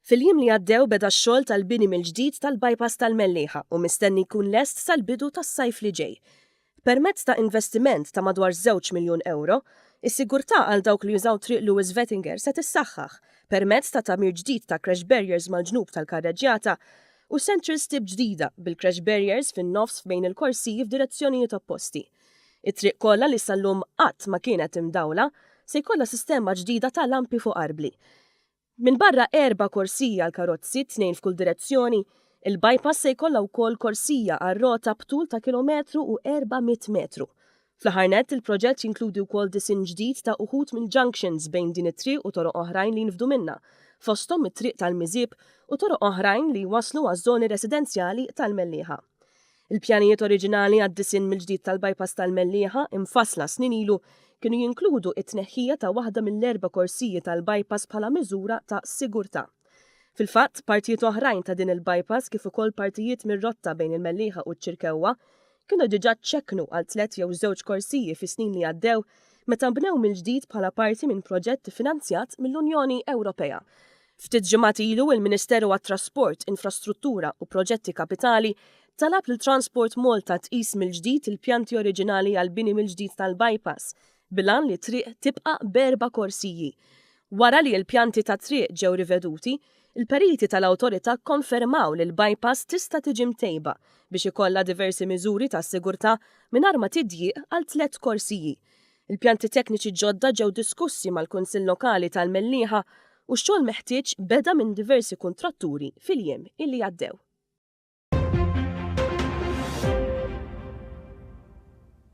Fil-jiem li għaddew beda x-xogħol tal-bini mill-ġdid tal-bypass tal-Mellieħa u mistenni jkun lest sal-bidu tas-sajf li ġej. Permezz ta' investiment ta' madwar żewġ miljun ewro, is-sigurtà għal dawk li jużaw Triq Louis Vettinger se tissaħħaħ permezz ta' tagħmir ġdid ta' crash barriers mal-ġnub tal-karreġġjata u central strip ġdida bil-crash barriers fin-nofs f'bejn il-korsiji f'direzzjonijiet opposti. It-triq kollha li sal-lum qatt ma kienet imdawla se jkollha sistema ġdida ta' lampi fuq arbli. Minbarra erba' korsiji għall-karozzi, tnejn f'kull direzzjoni, il-bypass se jkollha wkoll korsija għar-rota b'tul ta' kilometru u 400 metru. Fl-aħħar nett, il-proġett jinkludi wkoll disinn ġdid ta' uħud mill-junctions bejn din it-triq u toroq oħrajn li jinfdu minnha, fosthom it-Triq tal-Miżieb u toroq oħrajn li jwasslu għaż-żoni residenzjali tal-Mellieħa. Il-pjanijiet oriġinali għad-disinn mill-ġdid tal-bypass tal-Mellieħa, imfassla snin ilu, kienu jinkludu t-tneħħija ta' waħda mill-erba' korsiji tal-bypass bħala miżura ta' sigurtà. Fil-fatt, partijiet oħrajn ta' din il-bypass kif ukoll partijiet mir-rotta bejn il-Mellieħa u ċ-Ċirkewwa kienu diġà ċċekknu għal tliet jew żewġ korsiji fis-snin li għaddew meta nbnew mill-ġdid bħala parti minn proġett iffinanzjat mill-Unjoni Ewropea. Ftit ġimgħat ilu, il-Ministeru għat-Trasport, Infrastruttura u Proġetti Kapitali talab lil Transport Malta tqis mill-ġdid il-pjanti oriġinali għall-bini mill-ġdid tal-bypass, bil-għan li t-triq tibqa' b'erba' korsiji. Wara li l-pjanti tat-triq ġew riveduti, il-periti tal-awtorità kkonfermaw li l-bypass tista' tiġi mtejba biex ikollha diversi miżuri ta' sigurtà mingħajr ma tidjieq għal tlett korsiji. Il-pjanti tekniċi ġodda ġew diskussi mal-Kunsill Lokali tal-Mellieħa u x-xogħol meħtieġ beda minn diversi kuntratturi fil-jiem illi għaddew.